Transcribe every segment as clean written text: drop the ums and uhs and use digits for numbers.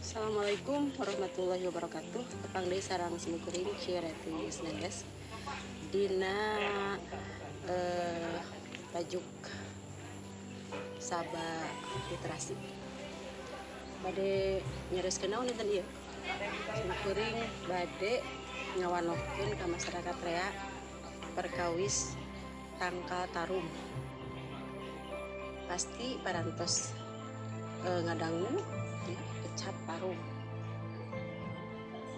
Assalamualaikum warahmatullahi wabarakatuh. Tepang deui sareng simkuring Cireti Isnandes. Dina tajuk Saba Literasi. Bade nyareskeun naon dinten ieu? Simkuring bade ngawanohkeun ka masyarakat rea perkawis tangkal tarum. Pasti parantos ngadangu ya, kecap tarum.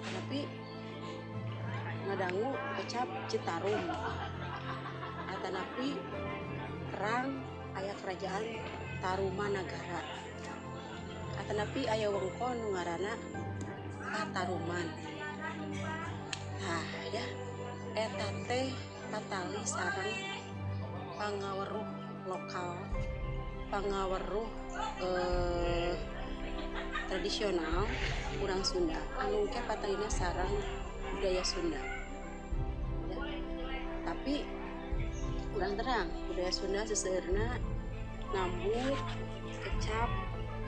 Tapi ngadangu kecap Citarum. Atanapi terang aya kerajaan Tarumanagara. Atanapi aya wengkon nu ngaranna Pataruman. Tah ya, eta teh patali sareng pangaweruh lokal, pangaweruh tradisional urang Sunda anu ke patalina sareng budaya Sunda. Ya. Tapi kurang terang budaya Sunda seseueurna nambut kecap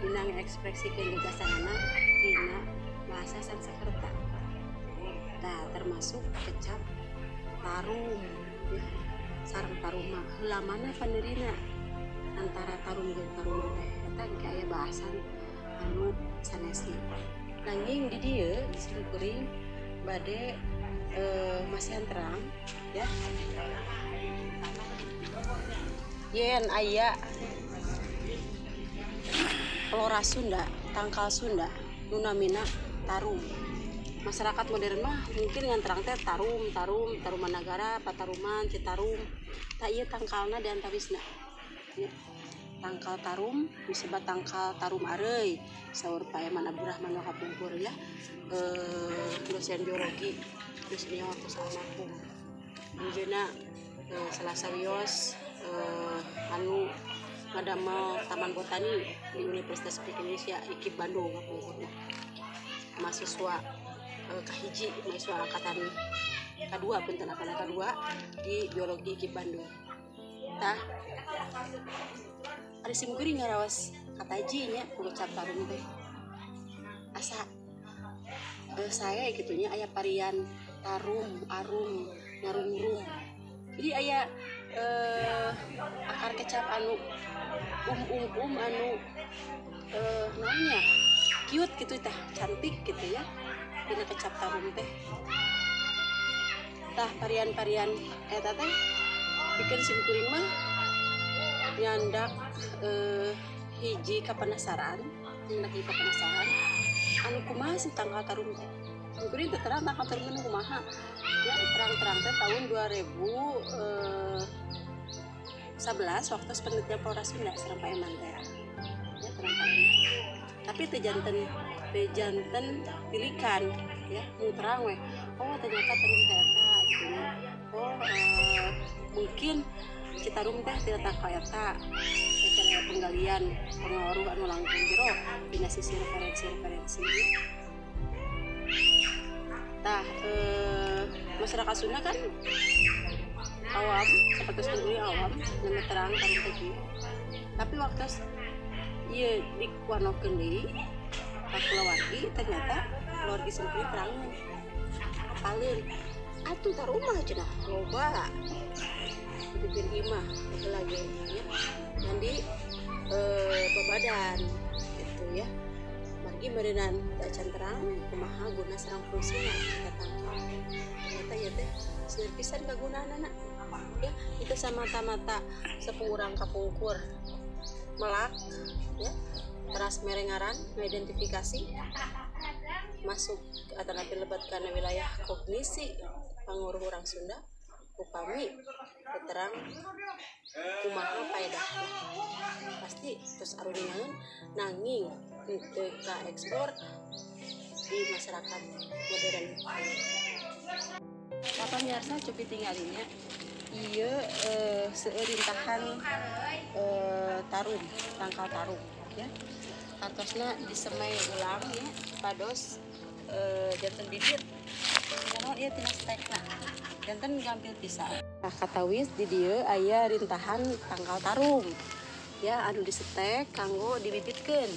dina ngekspresikeun gagasanana dina bahasa Sanskerta. Tah termasuk kecap tarum ya, sareng taruma. Heula mana pandirina antara tarum jeung taruma teh eta engke aya bahasan anu sanesna. Nanging di dieu di simkuring bade masihan terang ya. Yen aya flora Sunda, tangkal Sunda nu namina tarum. Masyarakat modern mah mungkin ngan terang teh tarum, tarum, Tarumanagara, Pataruman, Citarum. Tah ieu tangkalna di antawisna. Ya. Tangkal tarum disebut tangkal tarum areuy. Saur Pak Eman Abdurrahman kapungkur ya. Dosen biologi terus dia waktu almarhum. Anjeunna salah sawios anu ngadamel Taman Botani di Universitas Indonesia IKIP Bandung kapungkurna. Mahasiswa kahiji, mahasiswa angkatan kedua, punten angkatan kedua di biologi IKIP Bandung. Tah ari simkuring ngaraos kataji nya ngucap tarum teh. Asa saya gitu nya aya varian tarum, arum, ngarungrum. Jadi aya akar kecap anu um anu naonnya cute gitu tah, cantik gitu ya dina kecap tarum teh. Tah varian-varian eta teh bikin simkuring mah nyandak hiji kapenasaran, nyandak hiji kapenasaran anu kumaha sih tangkal tarum teh. Simkuring teh terang tangkal tarum teh kumaha ya, terang-terang teh tahun 2011 waktu penelitian Flora Sunda sareng Pak Eman teh ya, terang Pak Eman. Tapi teh janten tilikan ya, mung terang weh, oh ternyata tarum teh eta gitu ya. Oh mungkin Citarum teh tidak tangkal eta cara penggalian pengaruh anu langkung jero dina sisi referensi-referensi. Tah masyarakat Sunda kan awam, seperti sendiri awam nembe terang tarum teh kieu. Tapi waktu ieu dikuanokeun deui ka kulawargi, ternyata kulawargi simkuring terang apaleun atuh tarumah cenah loba dipikeun imah baheula ge ya, mandi babadan gitu ya. Margi meureunan teu acan terang kumaha guna sareng fungsina eta tangkal. Ternyata ieu teh seueur pisan kagunaanana ya, itu samata-mata sepuh urang kapungkur melak ya, teras mere ngaran ngidentifikasi masuk atanapi lebet kana wilayah kognisi panguruh urang Sunda upami terang kumaha paedahna pasti terus aruningan nanging teu kaekspor di masyarakat modern. Pamirsa cupi tinggalinya ieu seurintahan tarum, tangkal tarum ya. Kartosna disemai ulang ya pados janten bibit. Naon ieu tina stekna. Janten gampil pisan. Nah, katawis di dieu aya rintahan tangkal tarum. Ya anu disetek kanggo dibibitkeun.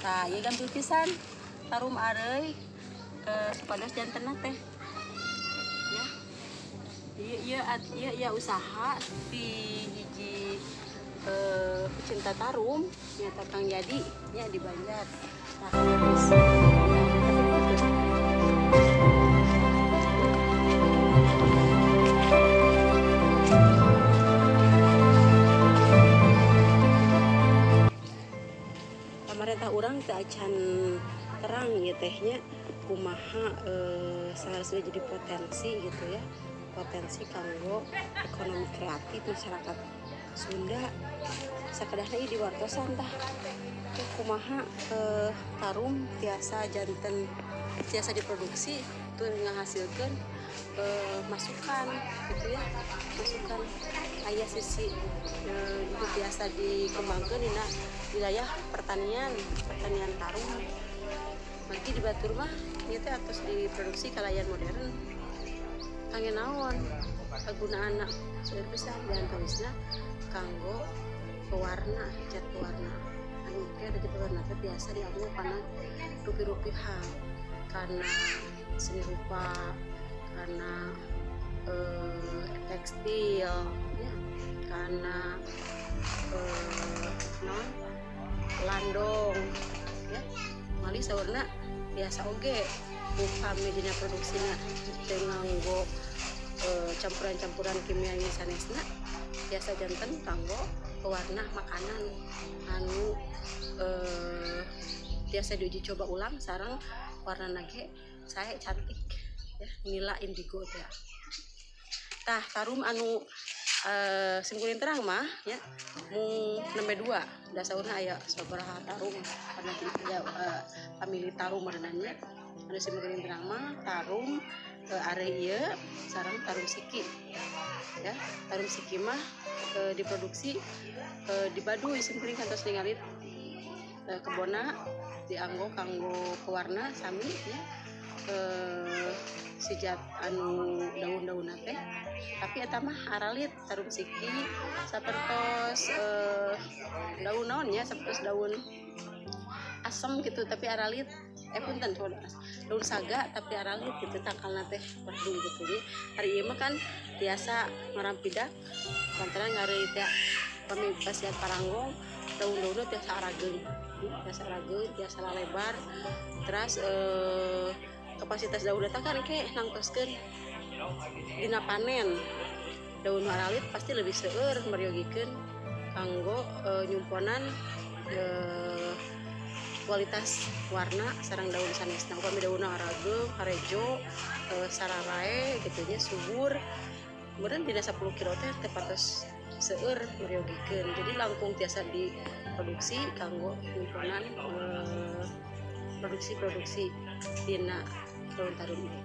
Tah ieu gampil pisan tarum areuy supados jantenna teh ya. Ieu usaha di hiji pecinta tarum nyata Kang Yadi nya di Banjar. Tah pemerintah urang teu acan terang ya tehnya kumaha seharusnya jadi potensi gitu ya, potensi kanggo ekonomi kreatif masyarakat Sunda. Sakadahna ieu diwartosan tah kumaha tarum tiasa janten tiasa diproduksi tur ngahasilkeun masukan gitu ya, masukan aya sisi itu biasa dikembangkeun dina wilayah pertanian tarum. Mangki di batur mah ieu teh atos diproduksi kalayan modern. Kangge naon kagunaanna seueur pisan diantawisna kanggo pewarna, cat pewarna. Anu teh cat pewarna teh biasa dianggo kana rupi-rupi hal, kana seni rupa, kana tekstil ya, kana non landong ya. Mali saurna biasa oge upami dina produksina teu nganggo campuran-campuran kimia sanesna, biasa janten kanggo pewarna makanan anu biasa diuji coba ulang sareng warna ge sae cantik ya, nila indigo teh. Tah tarum anu simkuring terang mah ya mung nembe 2 da saurna aya sabaraha tarum karena ya, famili tarum merenannya. Anu simkuring terang mah tarum areuy ieu sareng tarum siki ya. Tarum siki mah diproduksi di Baduy simkuring kantos ningali kebona dianggo kanggo pewarna sami ya, sijat anu daun-daunna teh. Tapi eta mah aralit tarum siki sapertos daun naon nya, sapertos daun asem gitu tapi aralit, punten daun saga tapi aralit gitu tangkalna teh perdu gitu. Jadi hari ieu mah kan biasa ngarampidak lantaran ngareuy teh pami pasiat paranggong daun-daunna tiasa arageung, tiasa arageung, tiasa lalebar. Terus kapasitas daun eta kan engke nangtoskeun dina panen daun aralit pasti lebih seueur meryogikeun kanggo nyumponan kualitas warna sareng daun sanesna. Upami daunna arageung, harejo, sararae gitu nya, subur. Kemudian dina 10 kilo teh teh patos seueur meryogikeun. Jadi langkung tiasa diproduksi kanggo nyumponan produksi-produksi dina daun tarum ini.